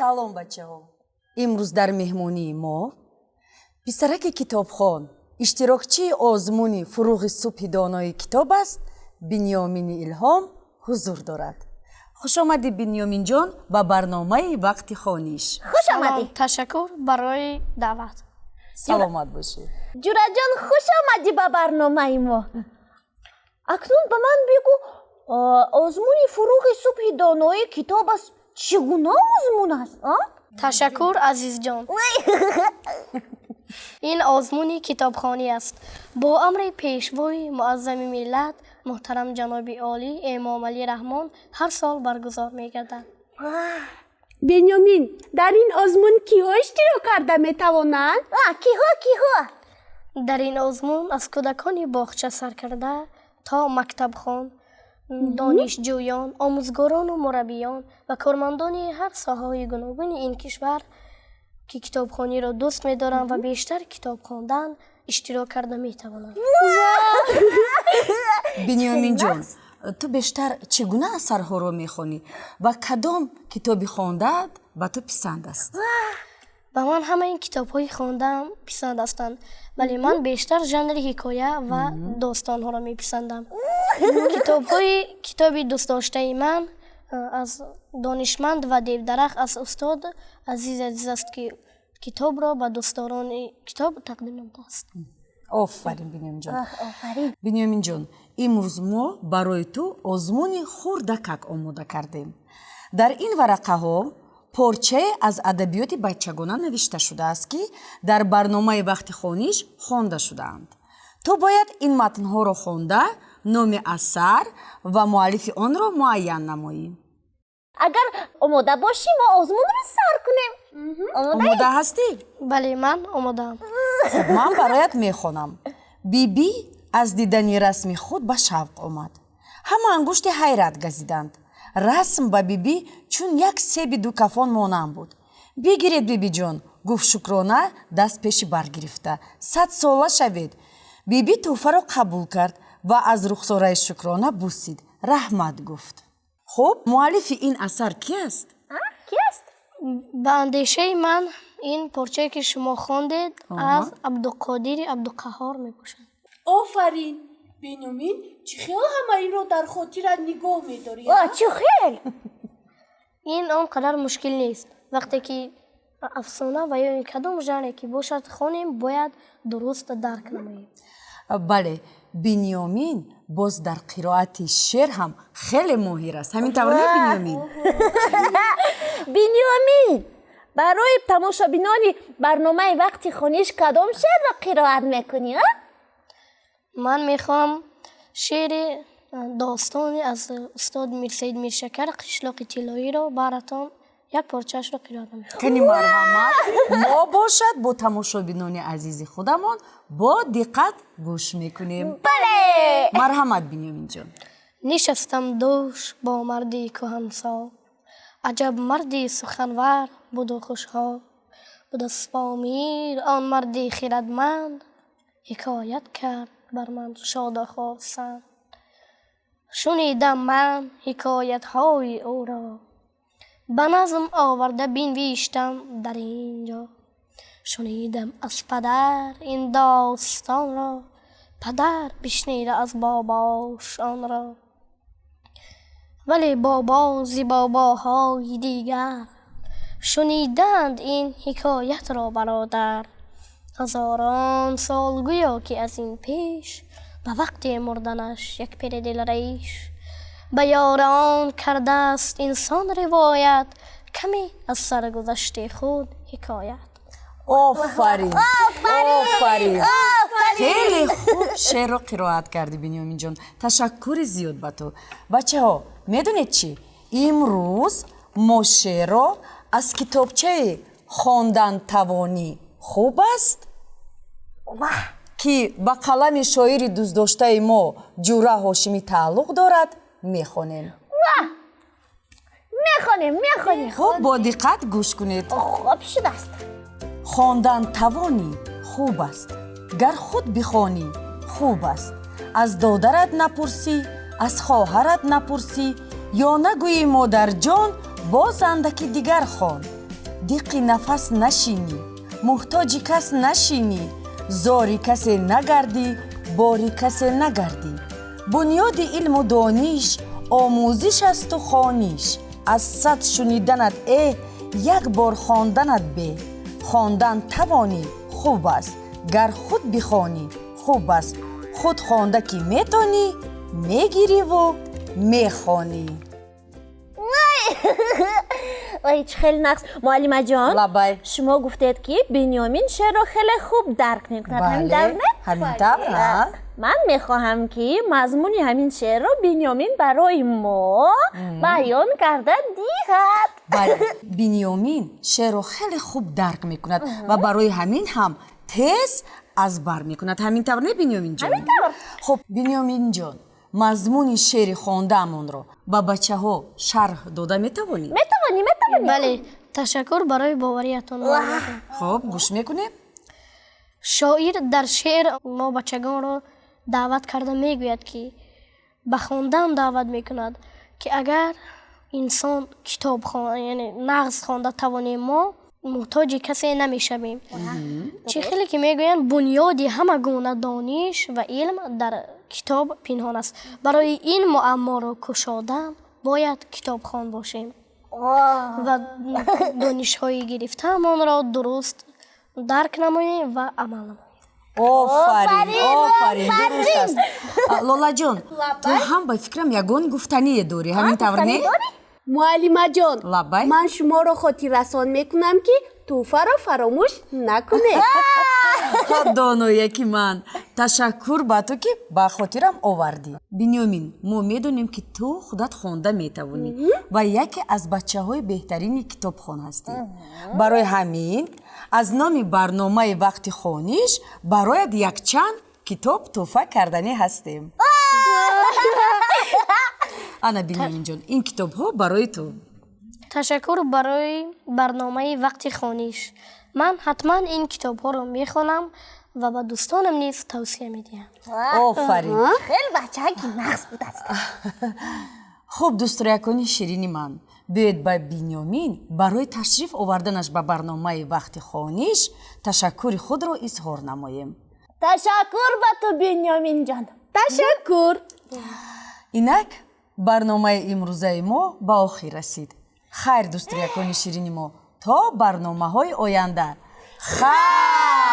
Салом, бачаҳо! Имрӯз дар меҳмонии мо писараки китобхон, иштирокчии озмуни «Фурӯғи субҳи донои китоб аст», Бинёмини Илҳом ҳузур дорад. Хушомадӣ, Бинёминҷон, ба барномаи «Вақти хониш». Хуш омадӣ. Ташаккур барои даъват. Саломат бошед. Ҷураҷон, хуш омадӣ ба барномаи мо. Акнун ба ман бигӯ, озмуни «Фурӯғи субҳи донои китоб аст» чӣ гуна озмун аст? Ташаккур, азизҷон. Ин озмуни китобхонӣ аст. Бо амри Пешвои муаззами миллат, муҳтарам ҷаноби олӣ Эмомалӣ Раҳмон, ҳар сол баргузор мегардад. Бенёмин, дар ин озмун киҳо иштирок карда метавонанд? Киҳо, киҳо? Дар ин озмун аз кӯдакони боғча сар карда то мактабхон, донишҷӯён, омӯзгорону мураббиён ва кормандони ҳар соҳаҳои гуногуни ин кишвар, ки китобхониро дӯст медоранд ва бештар китоб хондан, иштирок карда метавонанд. Бинёминҷон, ту бештар чӣ гуна асарҳоро мехонӣ ва кадом китоби хондаат ба ту писанд аст? Ба ман ҳамаи китобҳои хондаам писанд ҳастанд, вале ман бештар жанри ҳикоя ва достонҳоро меписандам. Китобҳои китоби дӯстдоштаи ман аз «Донишманд ва девдарахт» аз устод Азиз Азиз аст, ки китобро ба дӯстдорони китоб тақдим намудааст. Офарин, Бинёминҷон! Бинёминҷон, имрӯз мо барои ту озмуни хурдакак омода кардем. Дар ин варақаҳо порчае аз адабиёти бачагона навишта шудааст, ки дар барномаи «Вақти хониш» хонда шудаанд. Ту бояд ин матнҳоро хонда, номи асар ва муаллифи онро муайян намоӣ. Агар омода бошӣ, мо озмунро сар кунем. Омода ҳастӣ? Бале, ман омодаам. Хуб, ман бароят мехонам. Бибӣ аз дидани расми худ ба шавқ омад. Ҳама ангушти ҳайрат газиданд. Расм ба бибӣ чун як себи дукафон монанд буд. «Бигиред, бибиҷон», гуфт Шукрона, даст пеши баргирифта. «Садсола шавед». Бибӣ тӯҳфаро қабул кард ва аз рухсораи Шукрона бусид, раҳмат гуфт. Хуб, муаллифи ин асар ки аст? Ки аст? Ба андешаи ман, ин порчае, ки шумо хондед, аз Абдуқодири Абдуқаҳҳор мебошад. Офарин, Бенёмин! Чӣ хел ҳама инро дар хотират нигоҳ медорӣ? Чӣ хел? Ин он қадар мушкил нест. Вақте ки афсона ва ё кадом жанре ки бошад хонем, бояд дуруст дарк намоем. Бале, Бинёмин боз дар қироати шеър ҳам хеле моҳир аст. Ҳамин тавр не, Бинёмин? Бинёмин, барои тамошобинони барномаи «Вақти хониш» кадом шеърро қироат мекунӣ, а? Ман мехоҳам шеъри достони аз устод Мирсаид Миршакар «Қишлоқи тиллоиро» баратон як порчаашро қироат намоям. Кани, марҳамат. Мо бошад бо тамошобинони азизи худамон бо диққат гӯш мекунем. Бале. Марҳамат, Бинёминҷон. Нишастам дӯш бо марди кӯҳансол, аҷаб марди суханвар буду хушҳол. Буд аз Помир он марди хирадманд, ҳикоят кард бар ман шоду хурсанд. Шунидам ман ҳикоятҳои ӯро, ба назм оварда бинвиштам дар ин ҷо. Шунидам аз падар ин достонро, падар бишнида аз бобош онро. Вале бобо зи бобоҳои дигар шуниданд ин ҳикоятро, бародар. Ҳазорон сол гӯё ки аз ин пеш, ба вақти мурданаш як пири дилраиш ба ёрон кардааст инсон ривоят, каме аз саргузашти худ ҳикоят. Офарин, офарин! Хеле хуб шеърро қироат кардӣ, Бинёминҷон. Ташаккури зиёд ба ту. Бачаҳо, медонед чӣ? Имрӯз мо шеърро аз китобчаи «Хондан тавонӣ хуб аст», ки ба қалами шоири дӯстдоштаи мо Ҷура Ҳошимӣ тааллуқ дорад, мехонем. Мехонем, мехонем. Хуб, бо диққат гӯш кунед. Хуб шудааст. Хондан тавонӣ хуб аст, гар худ бихонӣ хуб аст. Аз додарат напурсӣ, аз хоҳарат напурсӣ, ё нагӯӣ: «Модарҷон, боз андаки дигар хон». Диқи нафас нашинӣ, муҳтоҷи кас нашинӣ, зори касе нагардӣ, бори касе нагардӣ. Бунёди илму дониш омӯзиш асту хониш. Аз сад шуниданат эҳ, як бор хонданат беҳ. Хондан тавонӣ, хуб аст, гар худ бихонӣ, хуб аст. Худ хонда ки метонӣ, мегириву мехонӣ. Ой, чӣ хеле нағз, муаллимаҷон! Лаббай. Шумо гуфтед, ки Бинёмин шеърро хеле хуб дарк мекунад, ҳамин тавр, не? Ҳамин тавр. Ман мехоҳам, ки мазмуни ҳамин шеърро Бинёмин барои мо баён карда диҳад. Бале, Бинёмин шеърро хеле хуб дарк мекунад ва барои ҳамин ҳам тез аз бар мекунад. Ҳамин тавр, не, Бинёминҷон? Ҳамин тавр. Хуб, Бинёминҷон, мазмуни шеъри хондаамонро ба бачаҳо шарҳ дода метавонӣ? Метавонӣ, метавонӣ. Бале, ташаккур барои бовариятон. Хуб, гӯш мекунем. Шоир дар шеър мо бачагонро даъват карда мегӯяд, ки ба хондан даъват мекунад, ки агар инсон китоб яъне нағз хонда тавонем, мо муҳтоҷи касе намешавем. Чӣ хеле ки мегӯянд, бунёди ҳама гуна дониш ва илм дар китоб пинҳон аст. Барои ин муамморо кушодан бояд китобхон бошем ва донишҳои гирифтаамонро дуруст дарк намоем ва амал намоем. Офарин, офарин, дуруст аст. Лолаҷон, ту ҳам ба фикрам ягон гуфтание дорӣ, ҳамин тавр, не? Муаллимаҷон! Лаббай. Ман шуморо хотиррасон мекунам, ки тӯҳфаро фаромӯш накунед. Донояки ман, ташаккур ба ту, ки ба хотирам овардӣ. Бинёмин, мо медонем, ки ту худат хонда метавонӣ ва яке аз бачаҳои беҳтарини китобхон ҳастӣ. Барои ҳамин аз номи барномаи «Вақти хониш» барояд якчанд китоб тӯҳфа карданӣ ҳастем. Ана, Бинёминҷон, ин китобҳо барои ту. Ташаккур барои барномаи «Вақти хониш». Ман ҳатман ин китобҳоро мехонам ва ба дӯстонам низ тавсия медиҳам. Офарин. Хеле бачаки нағз будааст. Хуб, дӯстроякони ширини ман, биёед ба Бинёмин барои ташриф оварданаш ба барномаи «Вақти хониш» ташаккури худро изҳор намоем. Ташаккур ба ту, Бинёминҷон. Ташаккур. Инак барномаи имрӯзаи мо ба охир расид. Хайр, дӯстроякони ширини мо, то барномаҳои оянда, хайр.